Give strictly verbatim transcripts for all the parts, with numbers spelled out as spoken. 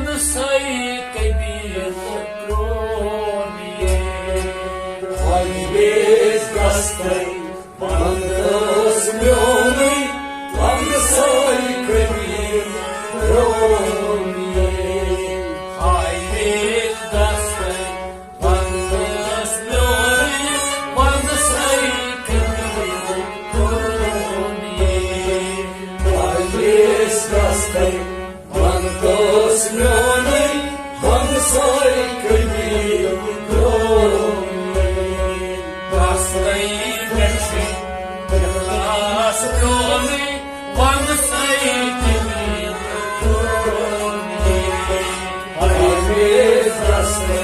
ساے قبیلہٕ پرون یے۔ ہاے ویش گژھتَے، وَن تہٕ ٲس میونُے، وَن ساے قبیلہٕ پرون یے۔ ہاے ویش گژھتَے، وَن تہٕ ٲس میونُے، وَن ساے قبیلہٕ پرون یے۔ ہاے ویش گژھتَے، وَن تہٕ ٲس میونُے، وَن ساے قبیلہٕ پرون یے۔ بَس گٔے مےٚ چھُے اِخلاص میونُے، وَن ساے قبیلہٕ پرون یے۔ ہاے ویش گژھتَے،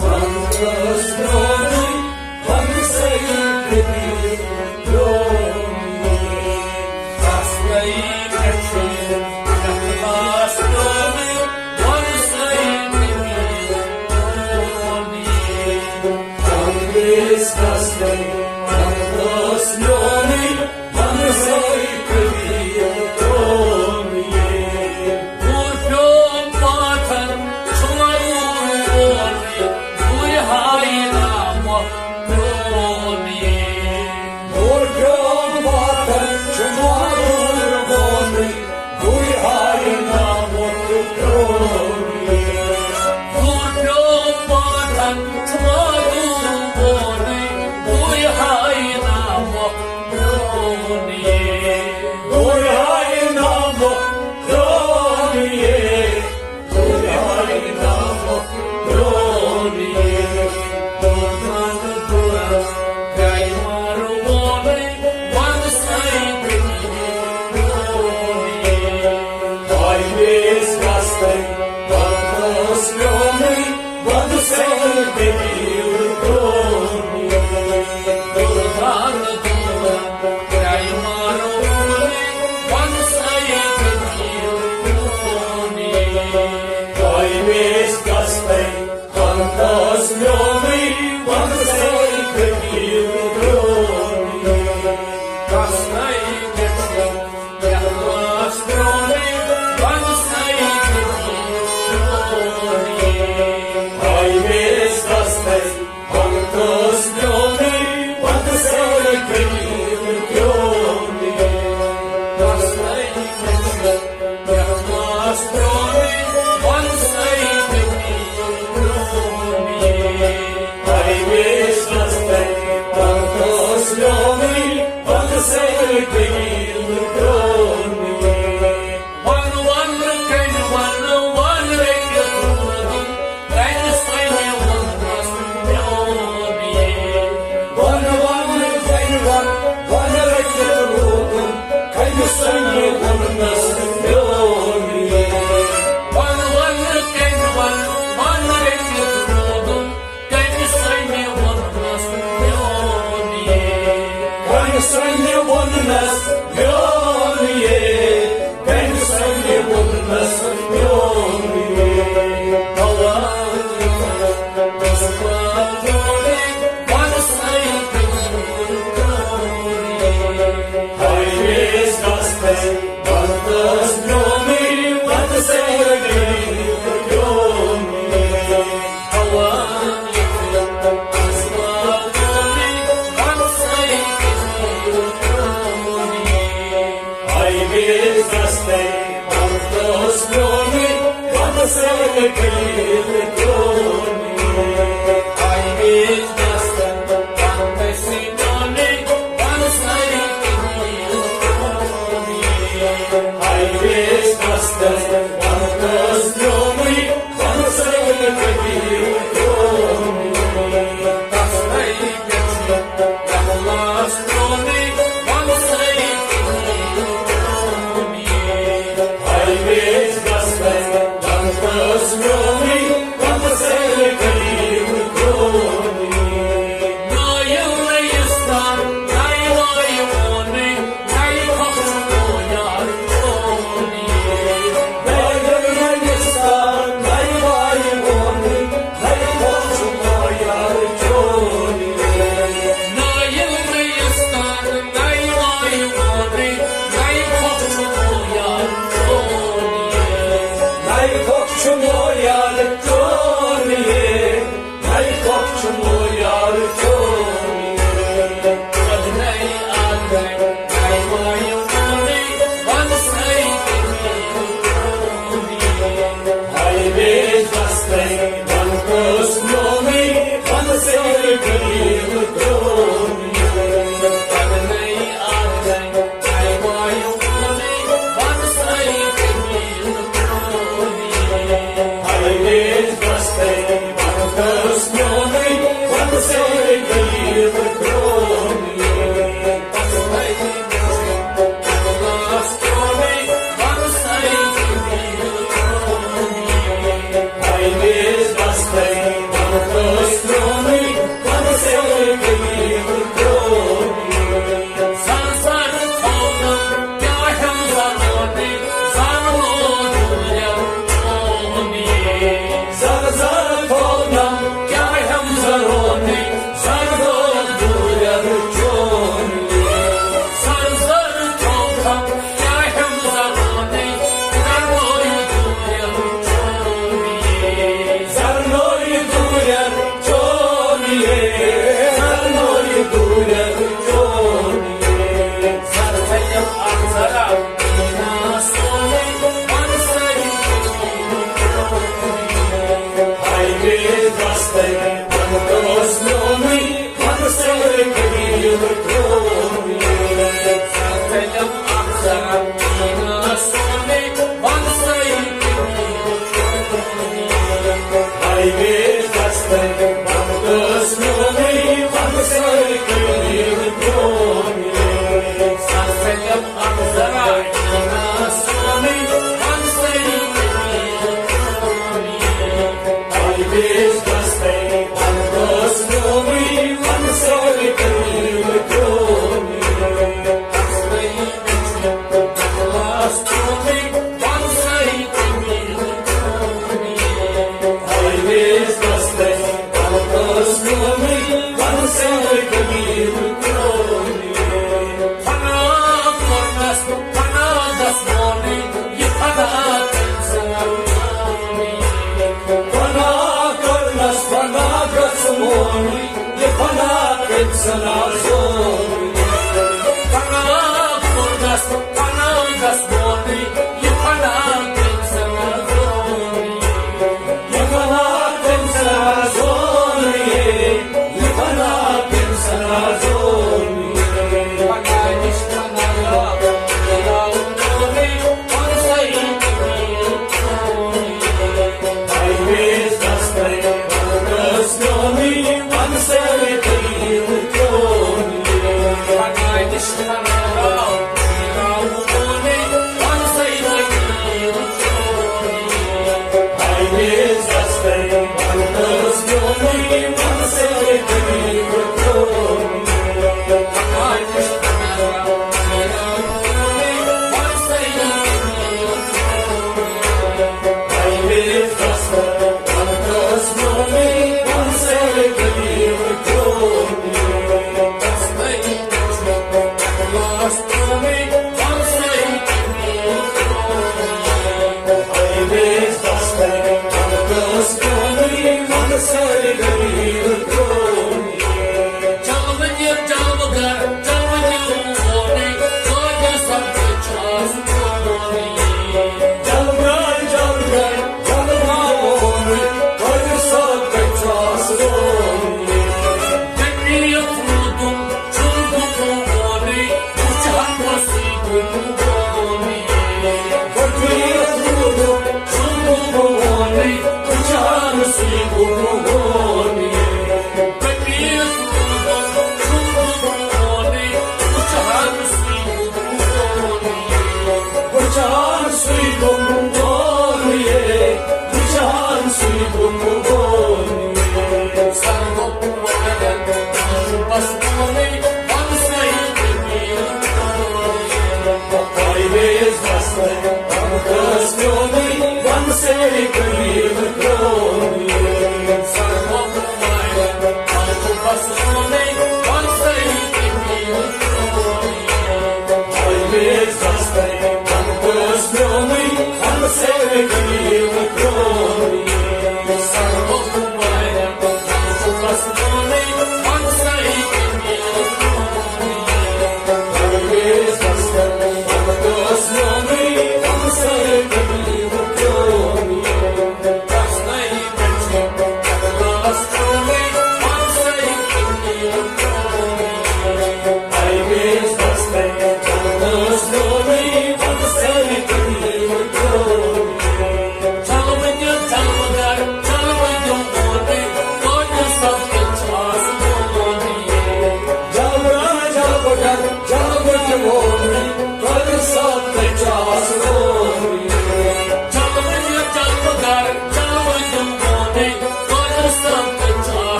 وَن تہٕ ٲس میونُے، وَن ساے قبیلہٕ پرون یے۔ بَس گٔے مےٚ چھُے اِخلاص میونُے، وَن ساے قبیلہٕ پرون یے۔ ہاے ویش گژھتَے، وَن تہٕ ٲس میونُے، وَن ساے قبیلہٕ پرون یے۔ دوٗر پیوم پاتھر چھُ وَنُن وونُے، دوٗرِ ہایہِ نامُک پرون یے۔ دوٗر پیوم پاتھر چھُ وَنُن وونُے، دوٗرِ ہایہِ نامُک پرون یے۔ دوٗر پیوم پاتھر چھُ وَنُن وونُے، دوٗرِ ہایہِ نامُک پرون یے۔ دوٗرِ ہایہِ نامُک پرون یے۔ دوٗرِ ہایہِ نامُک پرون یے۔ دُران دُران گٔے مارٕ وونُے، وَن ساے قبیلہٕ پرون یے۔ ہاے ویش گژھتَے، وَن تہٕ ٲس میونُے، وَن ساے قبیلہٕ پرون یے۔ دُردار دُردار گٔے مارٕ وونُے، وَن ساے قبیلہٕ پرون یے۔ ہاے ویش گژھتَے، وَن تہٕ ٲس میونُے، وَن ساے قبیلہٕ پرون یے۔ گژھتَے گژھِ یَتھ ٲس میونُے، وَن ساے قبیلہٕ پرون یے۔ ہاے ویش گژھتَے، وَن تہٕ ٲس میونُے، وَن ساے قبیلہٕ پرون یے۔ گژھتَے گژھِ یَتھ ٲس میونُے، وَن ساے قبیلہٕ پرون یے۔ ہاے ویش گژھتَے، وَن تہٕ ٲس میونُے، وَن ساے قبیلہٕ پرون یے۔ وَن، وَن، کَنہِ وَن، وَن رٔٹِتھ روٗدُن، کَنہِ سۄنہِ ووٚنمَس میون یے۔ وَن، وَن، کَنہِ وَن، وَن رٔٹِتھ روٗدُن، کَنہِ سۄنہِ ووٚنمَس میون یے۔ وَن، وَن، کَنہِ وَن، وَن رٔٹِتھ روٗدُن، کَنہِ سۄنہِ ووٚنمَس میون یے۔ کَنہِ سۄنہِ ووٚنمَس میون یے۔ کَنہِ سۄنہِ ووٚنمَس میون یے۔ بَوان یہِ کَتھ، بَس بَوان یہِ کَتھ، وَن ساے قبیلہٕ پرون یے۔ ہاے ویش گژھتَے، وَن تہٕ ٲس میونُے، وَن ساے قبیلہٕ پرون یے۔ ہاے ویش گژھتَے، وَن تہٕ ٲس میونُے، وَن ساے قبیلہٕ پرون یے۔ ہاے ویش گژھتَے، وَن تہٕ ٲس میونُے، وَن ساے قبیلہٕ پرون یے۔ ہاے ویش گژھتَے، وَن تہٕ ٲس میونُے، وَن ساے قبیلہٕ پرون یے۔ گژھتَے گژھِ یَتھ ٲس میونُے، وَن ساے قبیلہٕ پرون یے۔ ہاے ویش گژھتَے، وَن تہٕ ٲس میونُے، وَن ساے قبیلہٕ پرون یے۔ نایِل نَیِستان، نایہِ وایہِ وونُے، نَیہِ پھۄکھ چھُ گوٚو یار چون یے۔ نایِل نَیِستان، نایہِ وایہِ وونُے، نَیہِ پھۄکھ چھُ گوٚو یار چون یے۔ نایِل نَیِستان، نایہِ وایہِ وونُے، نَیہِ پھۄکھ چھُ گوٚو یار چون یے۔ نَیہِ پھۄکھ یار چون یے، ہاے خۄش چھُ مو یار چون یے۔ پَتہٕ گٔے اَکھ گٔے، گٔے وایِو پانے، وَن سٲری کٔمِل چون یے۔ ہاے بے بستَے، وَن کُس میونُے، وَن سٲری کٔمِل چون یے۔ پَتہٕ گٔے اَکھ گٔے،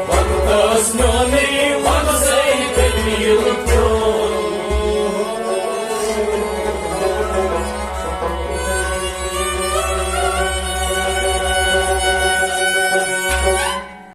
وقتس میون